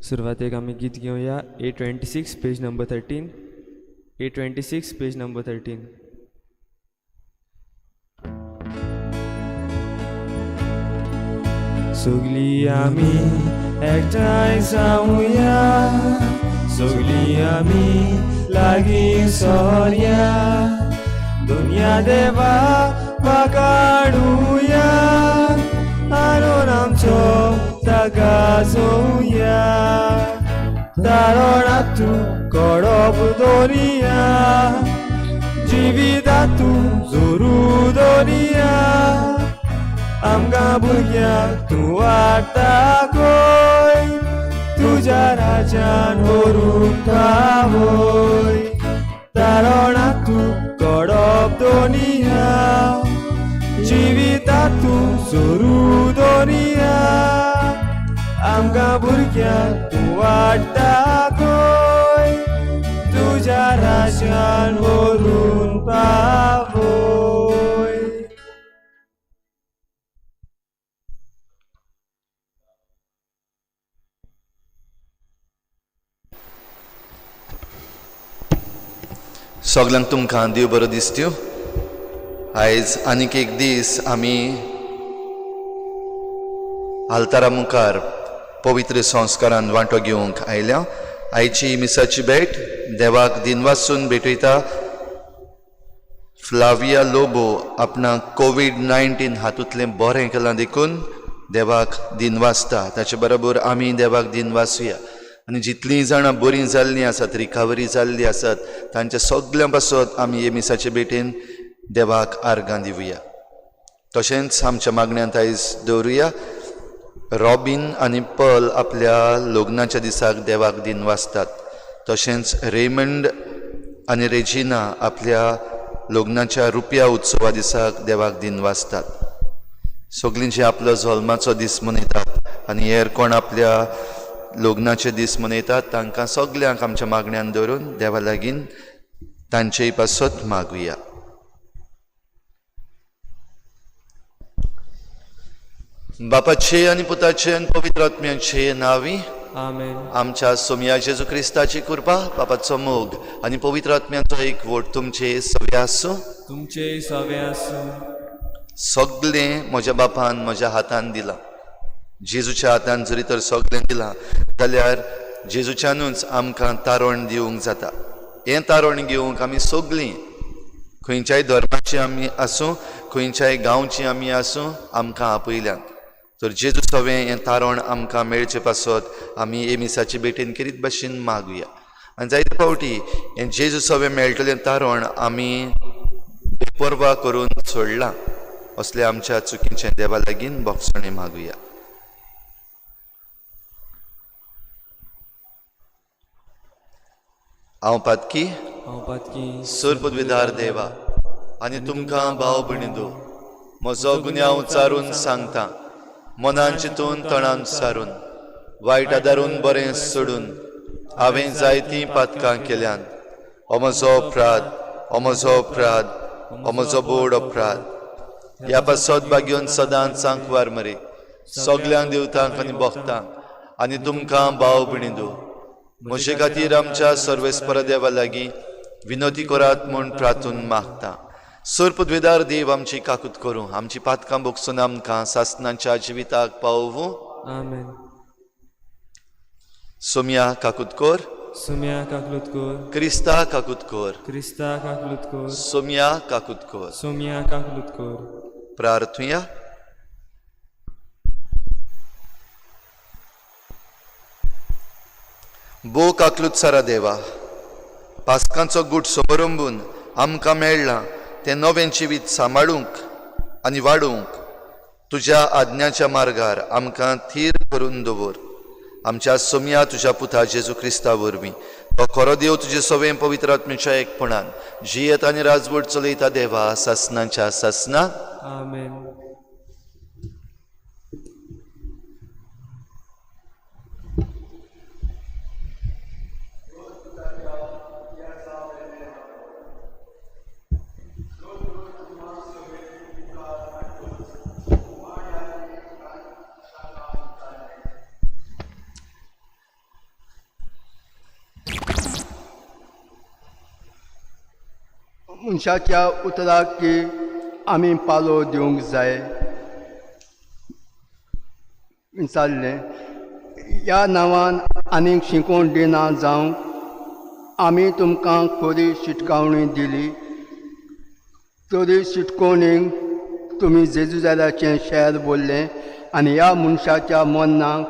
सुरवातेक आमी गीत घेवया 826 page number 13, 826 page number 13. सगली आमी एकठांय जावया, सगली आमी लागीं सरया, दुनिया देवा वाकाडुया, आरोन आमचो ताका जोवया, तारणातू कडप दोनिया, जिवितातू जोरू दोनिया, आमकां भुरग्यांक तूं वाडटा कोय, तुज्या राज्यान व्हरून पावय, तारणातू कडप दोनिया, जिवितातू जोरू दोनिया, आमकां भुरग्यांक तूं वाडटा कोय, तुज्या राज्यान व्हरून पावय. सगल्यांक तुमकां देव बरो दिसत्यो. आयज आनीक एक दीस आमी आल्तारा मुखार पवित्र संस्कारान वांटो घेवंक आयल्या. आयची मिसाची भेट देवाक दिनवासून भेटयता. फ्लाविया लोबो आपणाक कोवीड-19 हातूंतलें बरें केलां देखून देवाक दिनवासता. ताचे बरोबर आमी देवाक दिनवासुया. आनी जितलीं जाणां बरीं जाल्लीं आसात, रिकवरी जाल्ली आसात, तांच्या सगल्यां पासत आमी हे मिसाचे भेटेन देवाक आर्गां दिवया. तशेंच आमच्या मागण्यांत आयज दवरुया रॉबीन आनी पल आपल्या लग्नाच्या दिसाक देवाक दिनवासतात. तशेंच रेमंड आनी रेजिना आपल्या लग्नाच्या रुपया उत्सवा दिसाक देवाक दिनवासतात. सगलीं जी आपलो जल्माचो दीस मनयतात आनी हेर कोण आपल्या लग्नाचे दीस मनयतात तांकां सगल्यांक आमच्या मागण्यान दवरून देवा लागीं तांचेय पासत मागुया. बापाचे आनी पुताचे आनी पवित्र आत्म्याचे नांवी आमेन. आमच्या सोमया जेजू क्रिस्ताची कृपा, बापाचो मोग आनी पवित्र आत्म्याचो एकवट तुमचे सवे आसूं. तुमचे सवे आसूं. सगळें म्हज्या बापान म्हज्या हातान दिलां. जेजूच्या हातान जरी तर सगळें दिलां जाल्यार जेजूच्यानूच आमकां तारण दिवंक जाता. हें तारण घेवंक आमी सगळीं खंयच्याय धर्माची आमी आसूं, खंयच्याय गांवची आमी आसूं, आमकां आपयल्यात. तर जेजू सवें हें तारण आमकां मेळचें पासत आमी हे मिसाचे भेटेन केरीत भाशेन मागुया. आनी जायते फावटी हें जेजू सवें मेळटलें तारण आमी बेपर्वा करून सोडलां. असले आमच्या चुकीचें देवा लागीं बोगसणें मागुया. हांव पातकी, हांव पातकी, सोर पदवीधार देवा आनी तुमकां भाव भयणी दो म्हजो गुन्यांव चारून सांगता. मनान चिंतून तणान सारून वायट आदारून बरें सोडून हांवें जायतीं पातकां केल्यान. हो म्हजो अपराध, हो म्हजो अपराध, हो म्हजो बोड अपराध. ह्या पासत बागेवन सदांच सांकवार मरे सगल्यांक देवतांक आनी भक्तांक आनी तुमकां भाव भयणी दो म्हजे खातीर आमच्या सर्वेस्पर देवा लागीं विनोती करात म्हूण प्रार्थून मागता. सोर पदवेदार देव आमची काकूत करूं, आमची पातकां बोगसून आमकां सासनाच्या जिविताक पावोवूं. आमेन. सोमया काकूत कर, सुम्या काकलूत कर, क्रिस्ता काकूत कर, क्रिस्ता काकलूत कर, सोमया काकूत कर. सोमया काकलूत कर. प्रार्थुया. बो काकलूत सारा देवा, पास्कांचो गूट समरंबून आमकां मेळ्ळां तें नवें जिवीत सांबाळूंक आनी वाडोवंक तुज्या आज्ञाच्या मार्गार आमकां थीर करून दवर. आमच्या सोमया तुज्या पुता जेजू क्रिस्ता वरवीं तो खरो देव तुजे सवें पवित्र आत्म्याच्या एकपणान जियेत आनी राजवट चलयता देवा सासनाच्या सासना. आमेन. मनशाच्या उतराक की आमी पालो दिवंक जाय विचारलें, ह्या नांवान आनीक शिकोवन दिना जावंक आमी तुमकां खरी शिटकावणी दिली, तरी शिटकोवणीक तुमी जेजुजाराचें शेर बोल्लें आनी ह्या मनशाच्या मनाक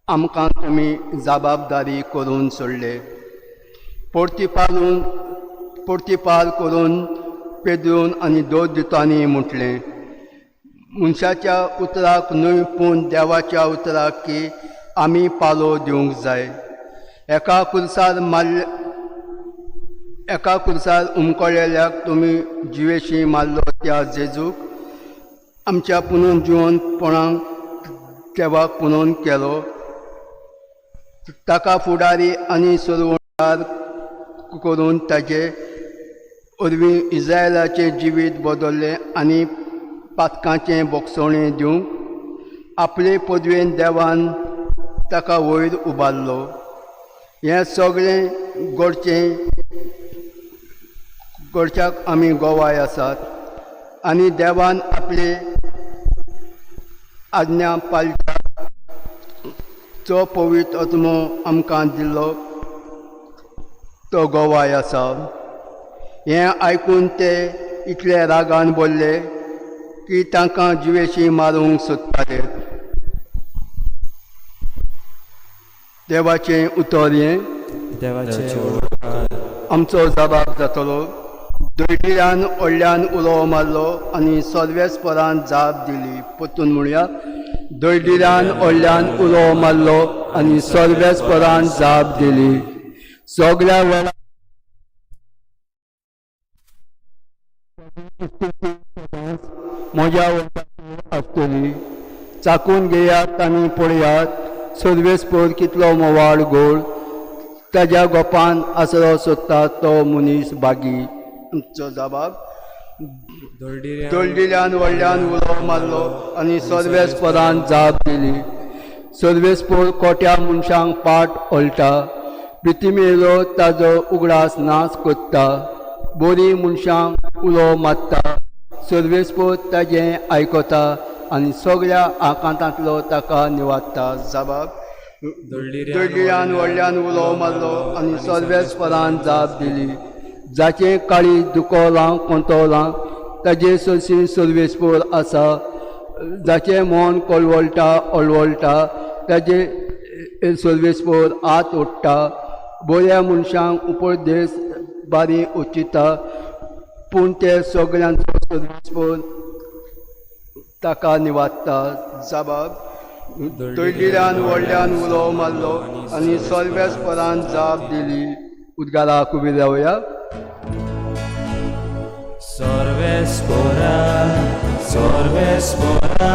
आमकां तुमी जबाबदारी करून सोडले. परतीपाल करून पेद्रून आनी दोन दितांनी म्हटलें, मनशाच्या उतराक न्हय पूण देवाच्या उतराक की आमी पालो दिवंक जाय. एका कुर्सार उमकळलेल्याक तुमी जिवेशी मारलो त्या जेजूक आमच्या पुनर्जिवनपणाक देवाक पुनोवन केलो. ताका फुडारी आनी सरवणार करून ताजे वरवीं इस्रायलाचें जिवीत बदल्लें आनी पातकांचें बोगसणें दिवंक आपले पदवेन देवान ताका वयर उबारलो. हें सगळें घडच्याक आमी गोवाय आसात आनी देवान आपले आज्ञा पाळच्या जो पवित्र आत्मो आमकां दिल्लो तो गोवाय आसा. हें आयकून ते इतले रागान बोल्ले की तांकां जिवेशी मारूंक सोदताले. देवाचें उतर हें देवाचें आमचो जबाब जातलो. दळडिऱ्यान व्हडल्यान उलो मारलो आनी सर्वेस्परान जाप दिली. परतून म्हणया, दळडिऱ्यान व्हडल्यान उलो मारलो आनी सर्वेस्परान जाप दिली. सगळ्या वेळार म्हज्या आसतली. चाकून घेयात आनी पळयात सर्वेस्पर कितलो मोवाळ गोड, ताज्या गोपान आसरो सोदता तो मनीस बागी. आमचो जबाब, दळडिऱ्यान व्हडल्यान उलो मारलो आनी सर्वेस्परान जाप दिली. सर्वेस्पर कोट्या मनशांक पाट ओलटा, प्रितिमेलो ताजो उगडास नाच कोत्ता, बोरी मनशांक उलो मारता. सर्वेस्पर ताजें आयकता आनी सगळ्या आकांतांतलो ताका निवाडटा. जबाब, दळडिऱ्यान व्हडल्यान उलो मारलो आनी सर्वेस्परान जाप दिली. जाचें काळीज दुखोलां कोंतोलां ताजे सरशी सर्वेस्पर आसा. जाचें मन कळवळटा अळवळटा ताजे सर्वेस्पर हात ओडटा. बऱ्या मनशांक उपदेश बारी उचिता, पूण ते सगळ्यांचो सर्वेस्पर ताका निवाडटा. जबाब, दळडिऱ्यान व्हडल्यान उलो मारलो आनी सर्वेस्परान जाप दिली. उद्गाराक उबी रावया. Sorvespora, sorvespora,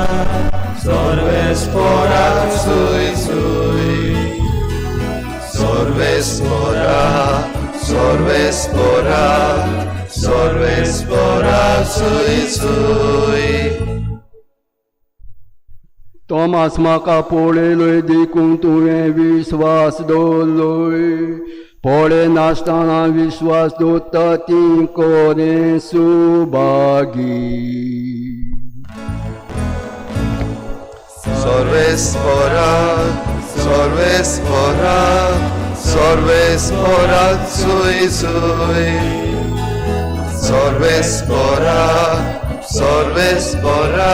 sorvespora, sui sui. Sorvespora, sorvespora, sorvespora, sui sui. Thomas म्हाका पळयलोय देखून तुवें विस्वास दवरलोय. पळयनासतना विस्वास दवरता ती कोरें Subhagi. Sorvespora, sorvespora, sorvespora, sui sui. Sorvespora, sorvespora,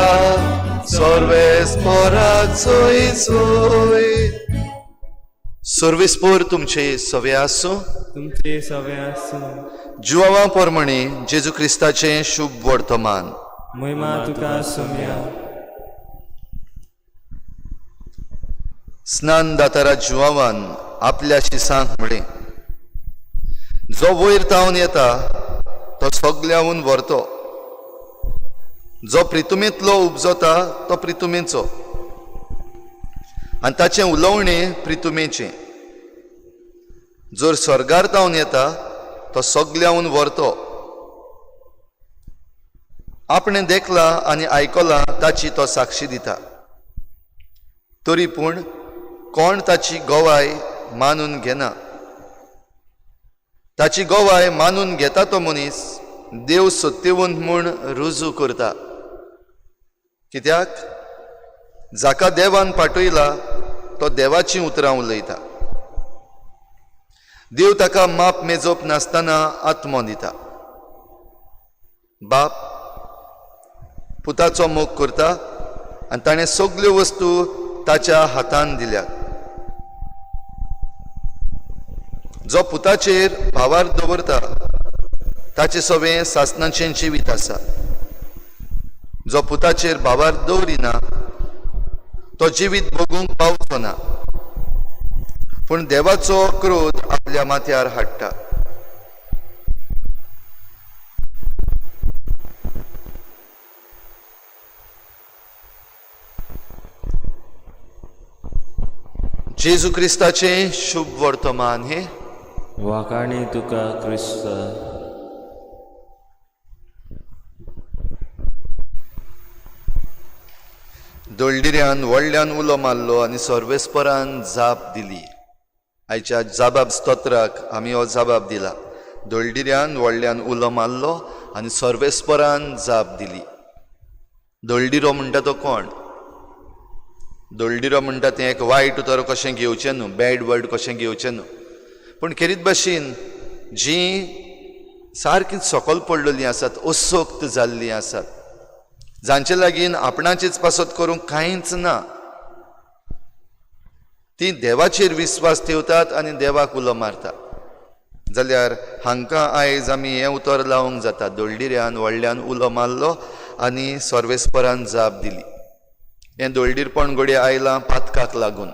sorvespora, sui sui. सर्वेस्पोर तुमचे सवे आसूं. तुमचे सवे आसूं. जुवावा प्रमाणे जेजू क्रिस्ताचें शुभ वर्तमान. महिमा तुका सोम्या. स्नान दातारा जुवावान आपल्या शिसांक म्हळें, जो वयर तावन येता तो सगल्याहून व्हरतो, जो प्रितुमेंतलो उपजता तो प्रितुमेचो आनी ताचें उलोवणें प्रितुमेचें. जर स्वर्गार तावन येता तो सगल्याहून व्हरतो. आपणें देखलां आनी आयकलां ताची तो साक्षी दिता, तरी पूण कोण ताची गवाय मानून घेना. ताची गवाय मानून घेता तो मनीस देव सत्यवंत म्हूण रुजू करता. कित्याक जाका देवान पाठयला तो देवाचीं उतरां उलयता. देव ताका माप मेजप नासतना आत्मो दिता. बाप पुताचो मोग करता आनी ताणें सगल्यो वस्तू ताच्या हातान दिल्यात. जो पुताचेर भावार दवरता ताचे सवें सासणाचें जिवीत आसा. जो पुताचेर भावार दवरिना तो जिवीत भोगूंक पावचो ना, पूण देवाचो क्रोध आपल्या माथ्यार हाडटा. जेजू क्रिस्ताचें शुभ वर्तमान हें. वाखाणी तुका क्रिस्त. दोळडिऱ्यान व्हडल्यान उलो मारलो आनी सर्वेस्परान जाप दिली. आयच्या जाबाब स्तोत्राक आमी हो जाबाब दिला. दोळडिऱ्यान व्हडल्यान उलो मारलो आनी सर्वेस्परान जाप दिली. दोळडिरो म्हणटा तो कोण? दोळडिरो म्हणटा तें एक वायट उतर कशें घेवचें न्हू, बॅड वर्ड कशें घेवचें न्हू, पूण खेरीत भाशेन जीं सारकीं सकल पडलेलीं आसात, असक्त जाल्लीं आसात, जांचे लागीं आपणाचेच पासत करूंक कांयच ना, ती देवाचेर विस्वास ठेवतात आनी देवाक उलो मारतात. जाल्यार हांकां आयज आमी हें उतर लावंक जाता. दोळडिऱ्यान व्हडल्यान उलो मारलो आनी सर्वेस्परान जाप दिली. हें दोळडीरपण घडये आयलां पातकाक लागून,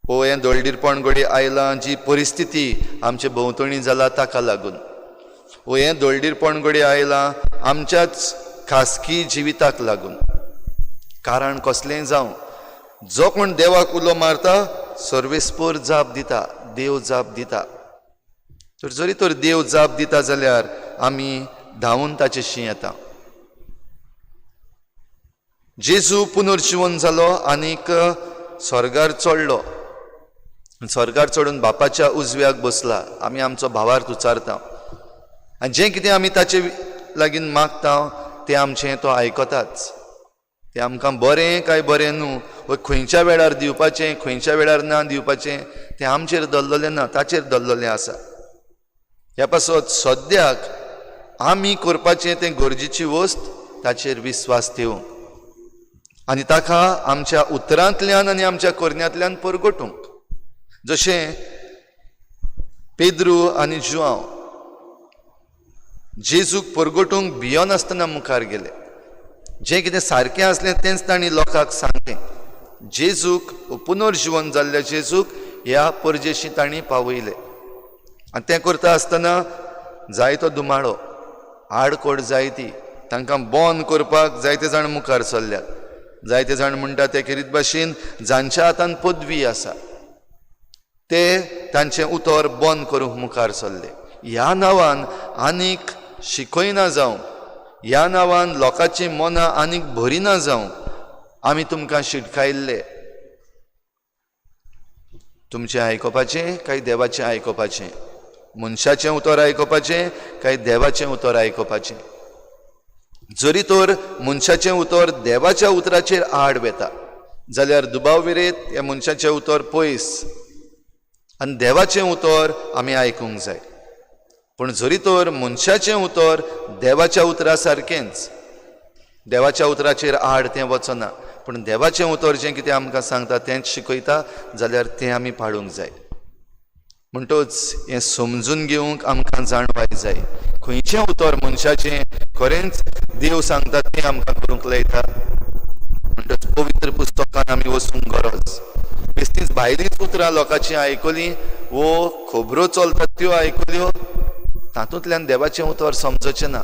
ओ हें दोळडीरपण घडये आयलां जी परिस्थिती आमचे भोंवतणी जाला ताका लागून, ओ हें दोळडीरपण घडये आयलां आमच्याच खासगी जिविताक लागून. कारण कसलेंय जावं, जो कोण देवाक उलो मारता सर्वेस्पर जाप दिता, देव जाप दिता. तर जरी तर देव जाप दिता जाल्यार आमी धांवून ताचेशी येता. जेजू पुनर्जिवन जालो आनीक स्वर्गार चडलो. स्वर्गार चडून बापाच्या उजव्याक बसला. आमी आमचो भावार्थ उचारता आनी जें कितें आमी ताचे लागीं मागता तें आमचें तो आयकताच. तें आमकां बरें काय बरें न्हू, व खंयच्या वेळार दिवपाचें खंयच्या वेळार ना दिवपाचें तें आमचेर दवरलेलें ना, ताचेर दवरलेलें आसा. ह्या पासत सद्याक आमी करपाचें तें गरजेची वस्त ताचेर विस्वास ठेवूंक आनी ताका आमच्या उतरांतल्यान आनी आमच्या करण्यांतल्यान परगटूंक. जशें पेद्रू आनी जुआंव जेजूक परगटूंक भियोनासतना मुखार गेले. जें कितें सारकें आसलें तेंच तांणी लोकांक सांगलें. जेजूक पुनर्जिवन जाल्ल्या जेजूक ह्या परजेशी तांणी पावयलें. आनी तें करता आसतना जायतो दुमाळो, आडकोड जायती, तांकां बंद करपाक जायते जाण मुखार सरल्यात. जायते जाण म्हणटा ते खेरीत भाशेन जांच्या हातान पदवी आसा ते तांचें उतर बंद करूंक मुखार सरले. ह्या नांवान आनीक शिकयना जावं, ह्या नांवान लोकांची मनां आनीक भरिना जावं, आमी तुमकां शिटकायल्ले. तुमचें आयकुपाचें काय देवाचें आयकुपाचें, मनशाचें उतर आयकुपाचें काय देवाचें उतर आयकुपाचें? जरी तर मनशाचें उतर देवाच्या उतराचेर आड वेता जाल्यार दुबाव विरेत ह्या मनशाचें उतर पयस आनी देवाचें उतर आमी आयकूंक जाय. पूण जरी तर मनशाचें उतर देवाच्या उतरा सारकेंच, देवाच्या उतराचेर आड तें वचना, पूण देवाचें उतर जें कितें आमकां सांगता तेंच शिकयता जाल्यार तें आमी पाळूंक जाय. म्हणटच हें समजून घेवंक आमकां जाणवाय जाय. खंयचें उतर मनशाचें खरेंच देव सांगता तें आमकां करूंक लायता. म्हणटच पवित्र पुस्तकान आमी वचूंक गरज. बेश्टीच भायलींच उतरां लोकांचीं आयकलीं वो खबरो चलतात त्यो आयकल्यो, तातूंतल्यान देवाचें उतर समजचें ना.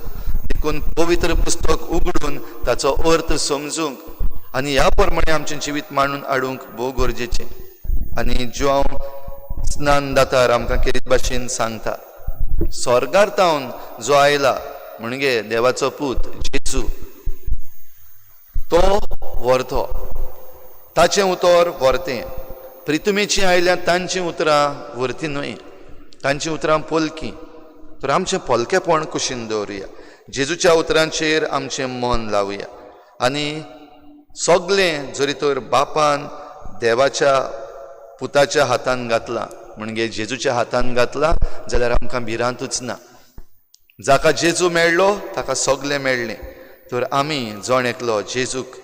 देखून पवित्र पुस्तक उगडून ताचो अर्थ समजूंक आनी ह्या प्रमाणे आमचें जिवीत मांडून हाडूंक भोव गरजेचें. आनी ज्यो स्नान दातार आमकां खेरीत भाशेन सांगता, स्वर्गार तावन जो आयला म्हणजे देवाचो पूत जेजू, तो व्हरतो, ताचें उतर व्हरतें. प्रितुमेचीं आयल्या तांचीं उतरां व्हरती न्हय. तांचीं उतरां पोलकीं. तर आमचें पोलकेपण कुशीन दवरुया, जेजूच्या उतरांचेर आमचें मन लावया आनी सगलें जरी तर बापान देवाच्या पुताच्या हातान घातलां, म्हणजे जेजूच्या हातान घातलां जाल्यार आमकां भिरांतूच ना. जाका जेजू मेळ्ळो ताका सगलें मेळ्ळें. तर आमी जण एकलो जेजूक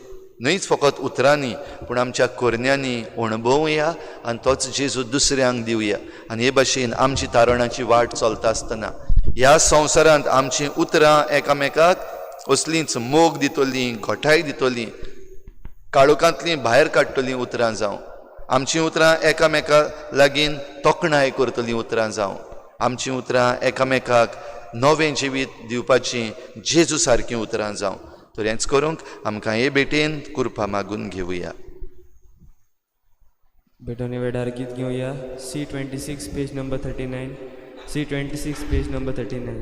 न्हयच फकत उतरांनी पूण आमच्या करण्यांनी अणभवया आनी तोच जेजू दुसऱ्यांक दिवया. आनी हे भाशेन आमची तारणाची वाट चलता आसतना ह्या संवसारांत आमचीं उतरां एकामेकाक असलींच मोग दितलीं, घटाय दितलीं, काळोखांतलीं भायर काडटलीं उतरां जावं, आमचीं उतरां एकामेका लागीं तोखणाय करतलीं उतरां जावं, आमचीं उतरां एकामेकाक नवें जिवीत दिवपाचीं जेजू सारकीं उतरां जावं. तर हेंच करूंक आमकां हे भेटेन कृपा मागून घेवया. भेटवणे वेळार गीत घेवया C26 page number 39, C26 page number 39.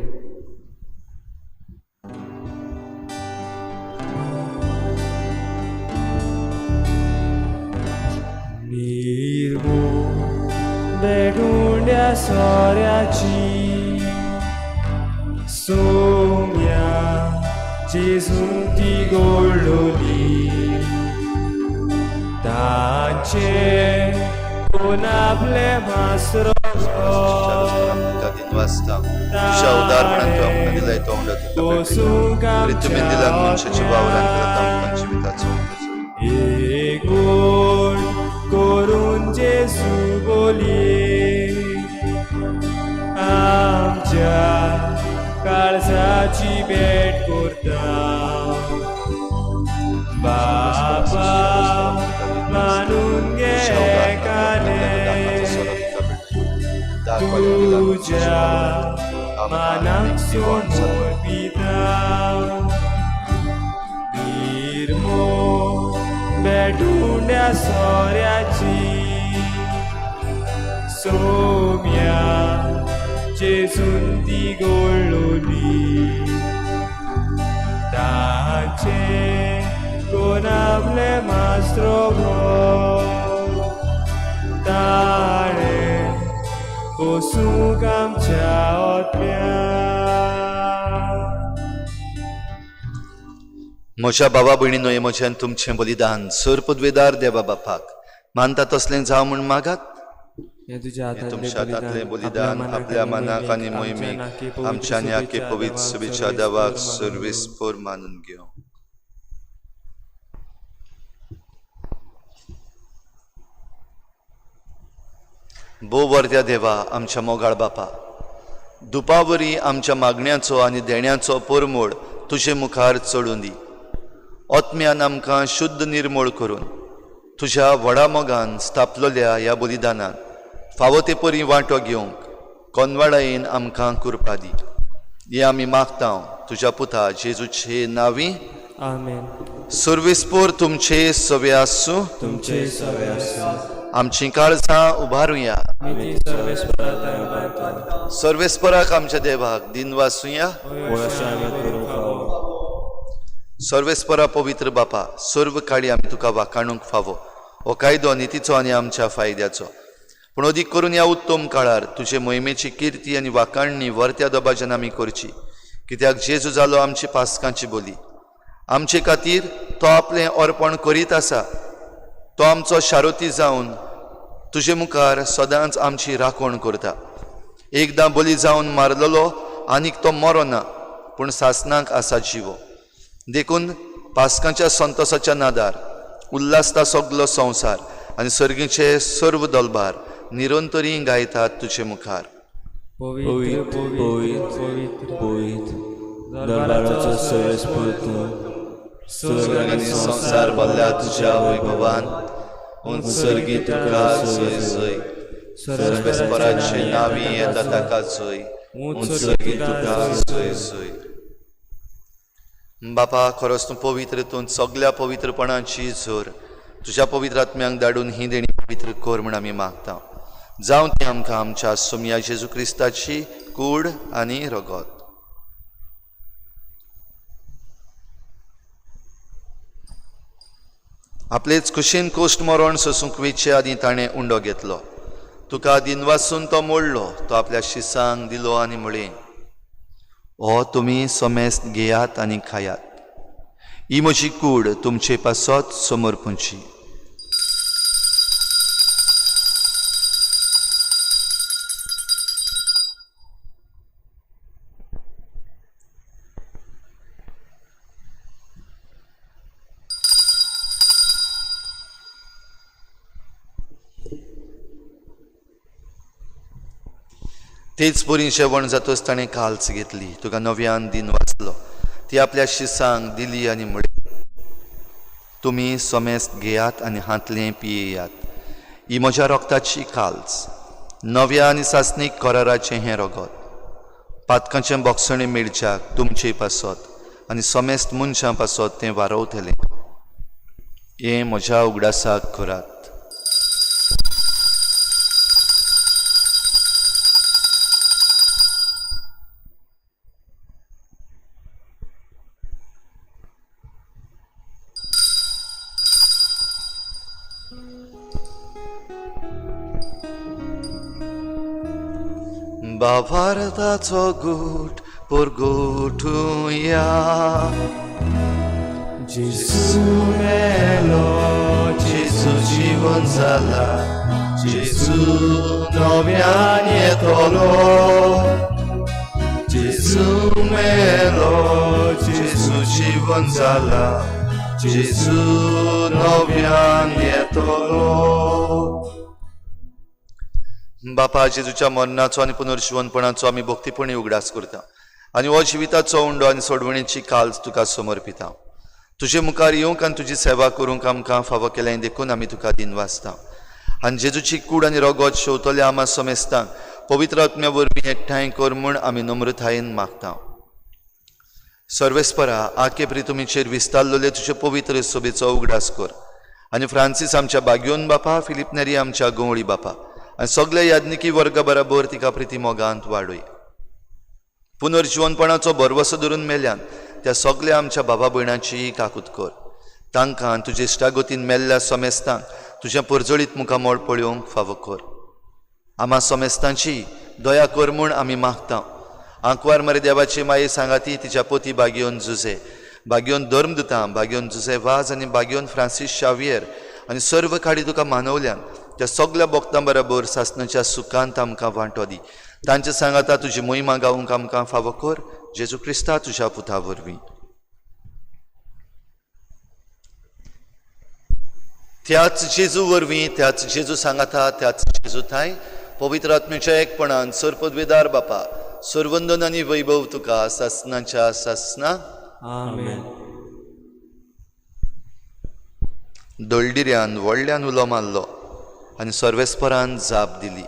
निर्मोळ भेटुंड्या सोऱ्याची Saumya जेजून ती गोडलोली, ताचे कोण आपले मासरो दिनवासता तुज्या उदारपणान तूं आमकां दिलाय तो उंडो तुका भेटया. तुवें दिला मनशाच्या वावरान करता आमकां जिविताचो उंडो. एक गोड करून जेजू बोली आमच्या काळजाची भेट करता. बापा मानून घे एकाने तुज्या मानाक समर्पिता. निर्मोळ भेटुंड्या सोऱ्याची सोम्या जेजून ती गोडलोली, ताचे कोण आपले मास्त्रो ताणें बसूंक आमच्या ओतम्या. म्हज्या बाबा भयणीनो, हें म्हजें तुमचें बलिदान सर पदवेदार देवा बापाक मानता तसलें जावं म्हूण मागात. हें तुज्या हें तुमच्या हातांतलें बलिदान आपल्या मनाक आनी मोहिमेक आमच्या आनी आखे पवित्र शुभेच्छा देवाक सर्वेस्पोर मानून घेवं. भोव वर्त्या देवा, आमच्या मोगाळ बापा, दुपावरी आमच्या मागण्याचो आनी देण्याचो परमोळ तुजे मुखार चडून दी. आत्म्यान आमकां शुद्ध निर्मोळ करून तुज्या व्हडा मोगान स्थापलेल्या ह्या बलिदानान फावो ते परी वांटो घेवंक कोनवाडायेन आमकां कृपा दी. हें आमी मागता तुज्या पुता जेजूचे नांवी. आमेन. सर्वेस्पोर तुमचे सवे आसूं. तुमचे सवे आसूं. आमचीं काळजां उबारुया. सर्वेस्पराक आमच्या देवाक दिनवासुया. सर्वेस्परा पवित्र बापा, सर्व काळी आमी तुका वाखाणूंक फावो. हो कायदो नितीचो आनी आमच्या फायद्याचो, पूण अदीक करून ह्या उत्तम काळार तुजे मोहिमेची किर्ती आनी वाखाणणी वर्त्या दबाज्यान आमी करची. कित्याक जेजू जालो आमची पासकांची बोली. आमचे खातीर तो आपलें अर्पण करीत आसा. तो आमचो शारोती जावन तुजे मुखार सदांच आमची राखण करता. एकदां बली जावन मारलेलो आनीक तो मरोना, पूण सासणाक आसा जिवो. देखून पासकांच्या संतोसाच्या नादार उल्हासता सगलो संवसार आनी सर्गीचे सर्व दलबार निरंतरी गायतात तुजे मुखार. पवित्र पवित्र पवित्र दरबाराचो सर्वेस्पोर तूं, स्वर्ग आनी संवसार भरल्या तुज्या वैभवान, उंच सर्गी तुका जय जय. सर्वेस्पराचे नांवी येता ताका जय, उंच सर्गी तुका जय जय. बापा, खरोच तूं पवित्र, तूं सगल्या पवित्रपणाची जोर. तुज्या पवित्र आत्म्यांक धाडून ही देणी पवित्र कर म्हूण आमी मागता. जावं ती आमकां आमच्या सोमया जेजू क्रिस्ताची कूड आनी रगत. आपलेच कुशीन कोश्ट मरण सोसूंक वेचे आदीं ताणें उंडो घेतलो. तुका दिनवासून तो मोडलो, तो आपल्या शिसांक दिलो आनी म्हळें, हो तुमी समेस्त घेयात आनी खायात, ही म्हजी कूड तुमचे पासत समर्पूंची. तेच परी जेवण जातच ताणें काल्स घेतली, तुका नव्यान दिन वाचलो, ती आपल्या शिसांक दिली आनी म्हळें, तुमी समेस्त घेयात आनी हांतलें पियेयात, ही म्हज्या रोगताची काल्स, नव्या आनी सासणीक कराराचें हें रगत, पातकांचें बोगसणें मेळच्याक तुमचे पासत आनी समेस्त मनशां पासत तें वारवतलें. हें म्हज्या उगडासाक करात. बाभारताचो गूट परगोटुया, जेजू मेलो, जेजू जिवन जाला, जेजू नव्यान येतलो, जेजू मेलो, जेजू जिवन जाला, जेजू नव्यान येतलो. बापा, जेजूच्या मरणाचो आनी पुनर्जिवनपणाचो आमी भक्तीपणी उगडास करता आनी हो जिविताचो उंडो आनी सोडवणीची काल्स तुका समर्पिता. तुजे मुखार येवंक आनी तुजी सेवा करूंक आमकां फावो केलें देखून आमी तुका दिनवासता. आनी जेजूची कूड आनी रगत शेवतल्या आमा समेस्तांक पवित्र आत्म्या वरवीं एकठांय कर म्हूण आमी नम्रतायेन मागता. सर्वेस्परा, आके प्रितुमीचेर विस्तारलेले तुजे पवित्र सोबेचो उगडास कर आनी फ्रांसीस आमच्या बाग्योन बापा, फिलीप नेरी आमच्या गंवळी बापा आनी सगल्या याज्ञिकी वर्गा बराबर तिका प्रिती मोगांत वाडय. पुनर्जिवनपणाचो भरवसो धरून मेल्यान त्या सगल्या आमच्या बाबा भयणाची काकूत कर. तांकां तुजे इश्टागतीन मेल्ल्या समेस्तांक तुजें परजळीत मुखामळ पळोवंक फावो कर. आमा समेस्तांची दया कर म्हूण आमी मागता. आंकवार मरे देवाची माये सांगाती तिच्या पोती बागयोन जुजे, बागयोन धर्मदुतां, बागयोन जुजे वाज आनी बागयोन फ्रांसीस शावियर आनी सर्व खाडी तुका मानवल्यान त्या सगल्या भक्तां बराबर सासणाच्या सुखांत आमकां वांटो दी. तांचे सांगाता तुजी मोहिमा गावंक आमकां फावो कर, जेजू क्रिस्ता तुज्या पुता वरवीं. त्याच जेजू वरवीं, त्याच जेजू सांगाता, त्याच जेजू थांय पवित्र आत्म्याच्या एकपणान सरपदवेदार बापा, सर्वंदन आनी वैभव तुका सासणाच्या सासणा. आमेन. दळडिऱ्यान व्हडल्यान उलो मारलो आनी सर्वेस्परान जाप दिली.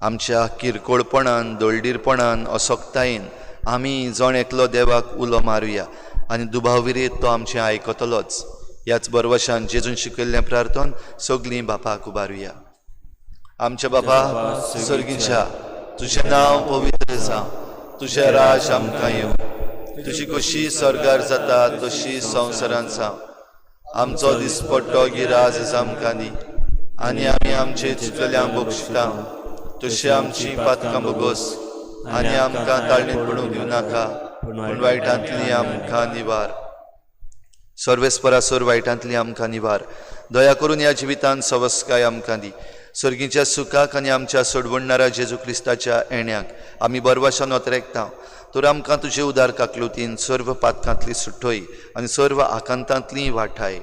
आमच्या किरकोळपणान, दळडीरपणान, असक्तायेन आमी जण एकलो देवाक उलो मारुया आनी दुबाविरेत तो आमचें आयकतलोच. ह्याच बरवशान जेजून शिकयल्लें प्रार्थन सगळीं बापाक उबारुया. आमच्या बापा सर्गीच्या, तुजें नांव पवित्र जावं, तुजें राज आमकां येवं, तुजी कशी स्वर्गार जाता तशी संवसारांत जावं. आमचो दिसपट्टो गिराज आमकां दी आनी आमी आमचे चुकल्यांक बक्षिता तशी आमची पातकां भोगोस आनी आमकां ताळणीत पडूंक दिवं नाका, पूण वायटांतली आमकां निवार. सर्वेस्परा, सर वायटांतली आमकां निवार. दया करून ह्या जिवितांत सवस्काय आमकां दी. सर्गीच्या सुखाक आनी आमच्या सोडवणणारा जेजू क्रिस्ताच्या येण्याक आमी बरवाशान ओतरेकता. तर आमकां तुजे उदार काकलुतीन सर्व पातकांतली सुटय आनी सर्व आकांतांतली वाठाय.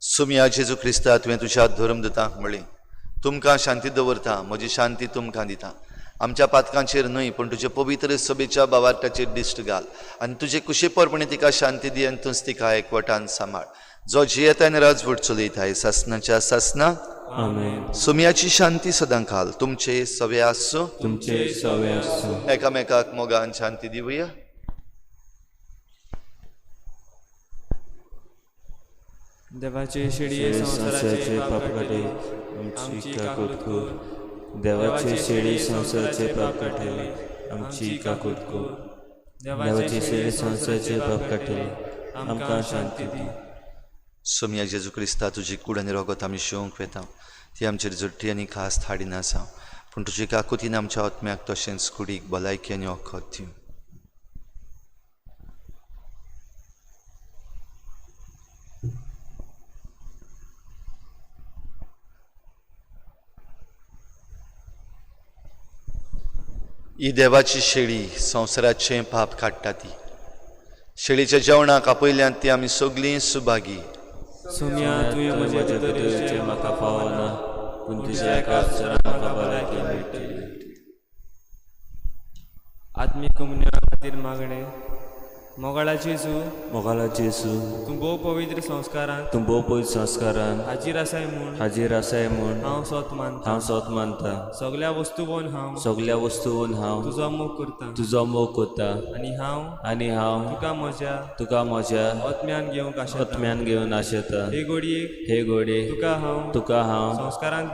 सुमया जेजू क्रिस्ता, तुवें तुज्या धर्मदुतांक म्हळें, तुमकां शांती दवरता, म्हजी शांती तुमकां दिता. आमच्या पातकांचेर न्हय पूण तुजे पवित्र सभेच्या बावार्टाचेर दिश्ट घाल आनी तुजे कुशेपरपणे तिका शांती दी आनी तूंच तिका एकवटान सांबाळ, जो जियेता आनी राजवट चलयता सासणाच्या सासणा. आमेन. सुमयाची शांती सदां घाल. तुमचे सवे आसूं, तुमचे सवे आसूं. एकामेकाक मोगान शांती दिवया. देवाचे शेळये संवसाराचे पाप काडले आमची काकूत कर. देवाचे शेळी संवसाराचे पाप काडटले आमची काकूत कर. देवाचे शेळी संवसाराचे पाप काडटले आमकां शांती दी. सोमया जेजू क्रिस्ता, तुजी कूड आनी रगत आमी शिवंक वेता, ती आमचेर झडटी आनी खास हाडिना आसा, पूण तुजी काकुतीन आमच्या आत्म्याक तशेंच कुडीक भलायकी आनी वखद दिवं. ही देवाची शेळी संवसाराचें पाप काडटा. ती शेळीच्या जेवणाक आपयल्यान ती आमी सगळीं सुभागी. सोम्या, तुवें म्हजे भितर येवचें म्हाका फावना, पूण तुज्या एका अक्षरान म्हाका भलायकी मेळटली. आत्मीक कोमुन्या खातीर मागणें. मोगाळा जेजू, मोगाळा जेजू, तूं भोव पवित्र संस्कारांत तूं भोव पवित्र संस्कारान हाजीर आसाय म्हूण हाजीर आसाय म्हूण हांव सोत मानता. हांव सोत मानता. सगल्या वस्तूवन हांव सगल्या वस्तून हांव तुजो मोग करता तुजो मोग करता आनी हांव तुका म्हज्या आत्म्यान घेवंक आशेता. आत्म्यान घेवन आशेता. हे घडयेक हे घडये तुका हांव संस्कारांत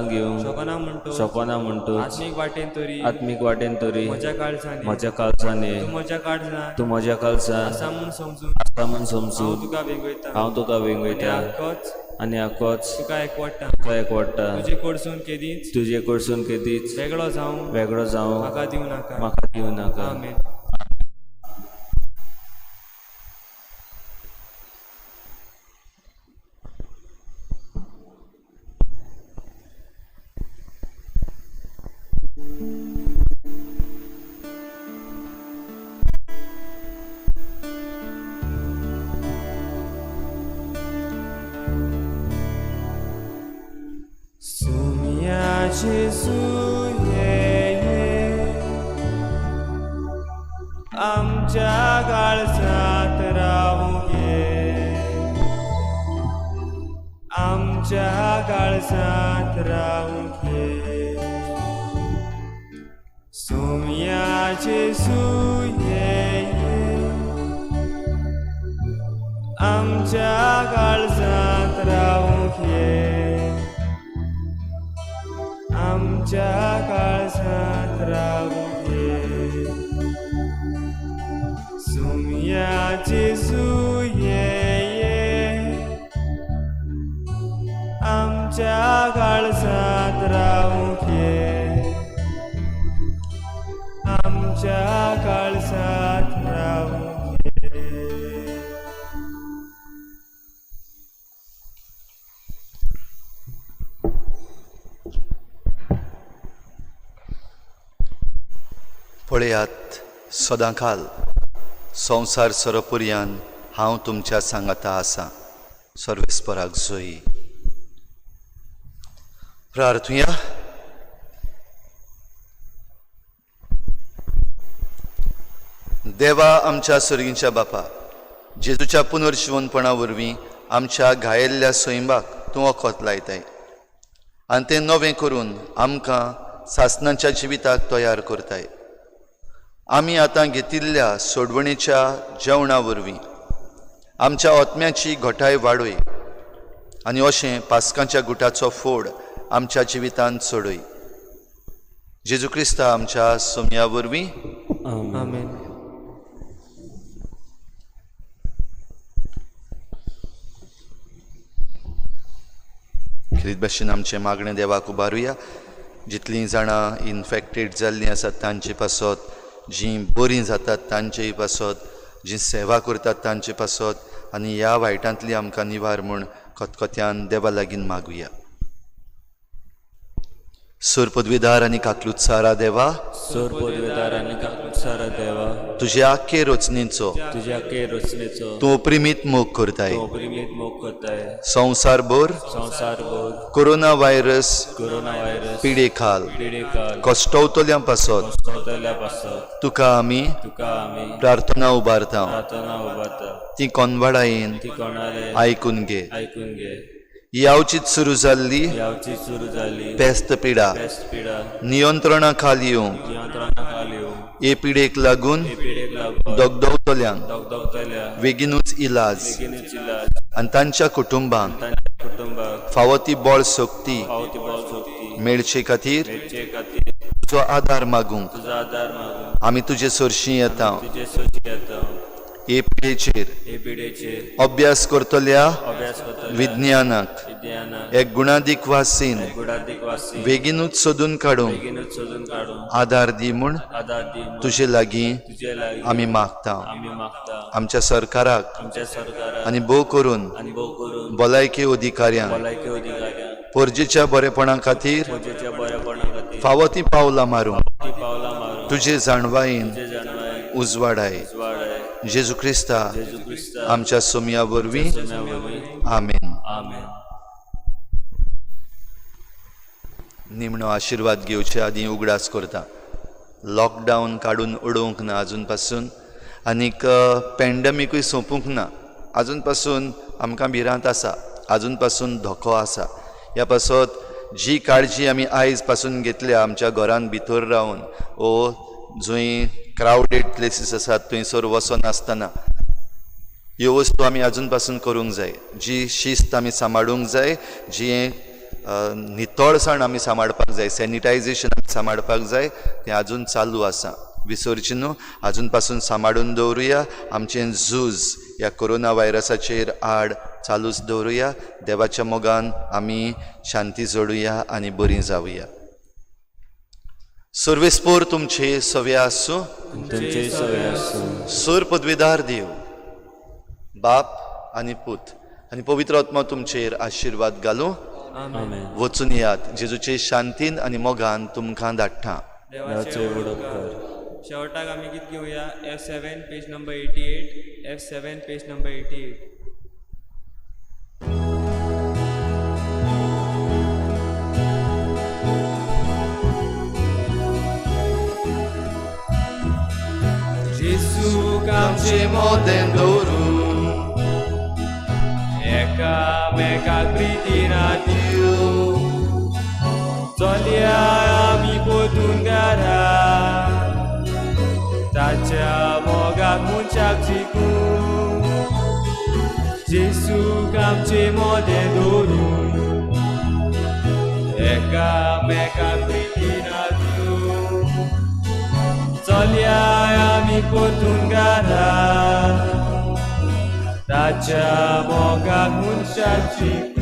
घेवंक शकना म्हणटो शकना म्हणटूच आत्मीक वाटेन तरी आत्मीक वाटेन तरी म्हज्या काळजान म्हज्या काळजान ये. तूं म्हज्या काळजान तूं म्हज्या काळजान आसा म्हूण समजून आसा म्हूण समजून हांव तुका वेंगयता हांव तुका वेंगयता आनी आकोच आनी आकोच तुका एकवटा तुका एकवटा. तुजे कडसून केदीच तुजे कडसून केदीच वेगळो जावं वेगळो जावं म्हाका दिवं नाका. म्हाका दिवं नाका. आमेन. सोम्या जेजू ये ये, आमच्या काळजांत रावूंक ये, आमच्या काळजांत रावूंक ये. सोम्या जेजू ये ये, आमच्या काळजांत रावूंक ये, आमच्या काळजांत रावूंक ये. सोम्या जेजू ये ये, आमच्या काळजांत रावूंक ये, आमच्या काळजांत रावूंक ये. पळयात, सदांकाल संवसार सोरोपुरयान हांव तुमच्या सांगाता आसा. सर्वेस्पराक जोई. प्रार्थुया. देवा आमच्या सर्गींच्या बापा, जेजूच्या पुनर्जिवनपणा वरवीं आमच्या घायेल्ल्या सैंबाक तूं वखद लायताय आनी तें नवें करून आमकां सासणाच्या जिविताक तयार करताय. आमी आतां घेतिल्ल्या सोडवणेच्या जेवणा वरवीं आमच्या आत्म्याची घटाय वाडय आनी अशें पास्कांच्या गुटाचो फोड आमच्या जिवितांत चडय. जेजू क्रिस्ता आमच्या सोम्या वरवीं. आमेन. खेरीत भाशेन आमचें मागणें देवाक उबारुया. जितलीं जाणां इनफेक्टेड जाल्लीं आसात तांचे पासत, जीं बरीं जातात तांचेय पासत, जीं सेवा करतात तांचे पासत आनी ह्या वायटांतली आमकां निवार म्हूण खतखत्यान देवा लागीं मागुया. सोर पदवीदार आनी काकलुत्सारा देवा, सोर पदवेदार आनी काकलुत्सारा देवा, तुज्या आख्खे रचनेचो तुज्या आख्खे रचनेचो तूं प्रिमीत मोग करताय. तूं प्रिमीत मोग करताय. संवसारभर संवसारभर कोरोना व्हायरस कोरोना व्हायरस पिडेखाल पिडेखाल कश्टवतल्यां पासत कश्टवतल्या पासत तुका आमी तुका आमी प्रार्थना उबारता. प्रार्थना उबारता. ती कोनवाडायेन ती कोणाले आयकून घे. आयकून घे. यावचीच सुरू जाल्ली यावची सुरू जाल्ली पेस्त पिडा पेस्त पिडा नियंत्रणा खाल येवंक नियंत्रणा खाल येवंक हे पिडेक लागून हे पिडेक लागून दगदगतल्यांक दगदगतल्या बेगीनूच इलाज बेगीनूच इलाज आनी तांच्या कुटुंबांक तांच्या कुटुंबाक फावो ती बळ शक्ती फावो ती बळ शक्ती मेळचे खातीर मेळचे खातीर तुजो आदार मागूंक तुजो आदार मागूंक आमी तुजे सरशीं येता. तुजे सरशीं येता. हे पिडेचेर हे पिडेचेर अभ्यास करतल्या अभ्यास करतल्या विज्ञानाक विज्ञानाक एक गुणादीक वासीन गुणादीक वासी बेगीनूच सोदून काडूंक बेगीनूच सोदून काडूंक आदार दी म्हूण आदार दी म्हूण तुजे लागीं तुजे लागीं आमी मागता. आमी मागता. आमच्या सरकाराक आमच्या सरकाराक आनी भोव करून आनी भोव करून भलायकी अधिकाऱ्यांक भलायकी अधिकाऱ्यांक परजेच्या बरेपणा खातीर फौजेच्या बरेपणा खातीर फावो ती पावलां मारूंक ती पावलां मारूंक तुजे जाणवायेन तुजे जाणवायेन उजवाडाय. उजवाडाय. जेजू क्रिस्ता जेजू क्रिस्ता आमच्या सोमया वरवीं. सोम्या वरवीं. आमेन. आमेन. निमणो आशिर्वाद घेवचे आदीं उगडास करता. लॉकडावन काडून उडोवंक ना आजून पासून आनीक पॅन्डमिकूय सोंपूंक ना. आजून पासून आमकां भिरांत आसा, आजून पासून धोको आसा. ह्या पासत जी काळजी आमी आयज पासून घेतल्या आमच्या घरान भितर रावन ओ जंय क्रावडेड प्लेसीस आसात थंयसर वचनासतना ह्यो वस्तू आमी आजून पासून करूंक जाय. जी शिस्त आमी सांबाळूंक जाय, जी नितळसाण आमी सांबाळपाक जाय, सॅनिटायझेशन आमी सांबाळपाक जाय, तें आजून चालू आसा. विसरचें न्हू, आजून पासून सांबाळून दवरुया. आमचें झूज ह्या कोरोना व्हायरसाचेर आड चालूच दवरुया. देवाच्या मोगान आमी शांती जोडुया आनी बरीं जावया. सर्वेस्पोर तुमचे सवे आसूं. तुमचे सवे आसूं. सूर पदवीदार देव बाप आनी पूत आनी पवित्र आत्मा तुमचेर आशिर्वाद घालूं. आमेन. वचून येयात. जेजूचे शांतीन आनी मोगान तुमकां धाडटा. देवाचे व्हड उपकार. शेवटाक आमी गीत घेवया F7 page number 88. F7 page number 88. जेजूक आमचे मोदें दवरून एकामेकाक प्रितीन दिव चलया आमी पोतून घरा ताच्या मोगाक मनशाक जिखूं. जेजूक आमचे मोदें दवरून एकामेकाक प्रितीन दिव चलया आमी पोतून घरा ताच्या मोगाक मनशाक जिखूं.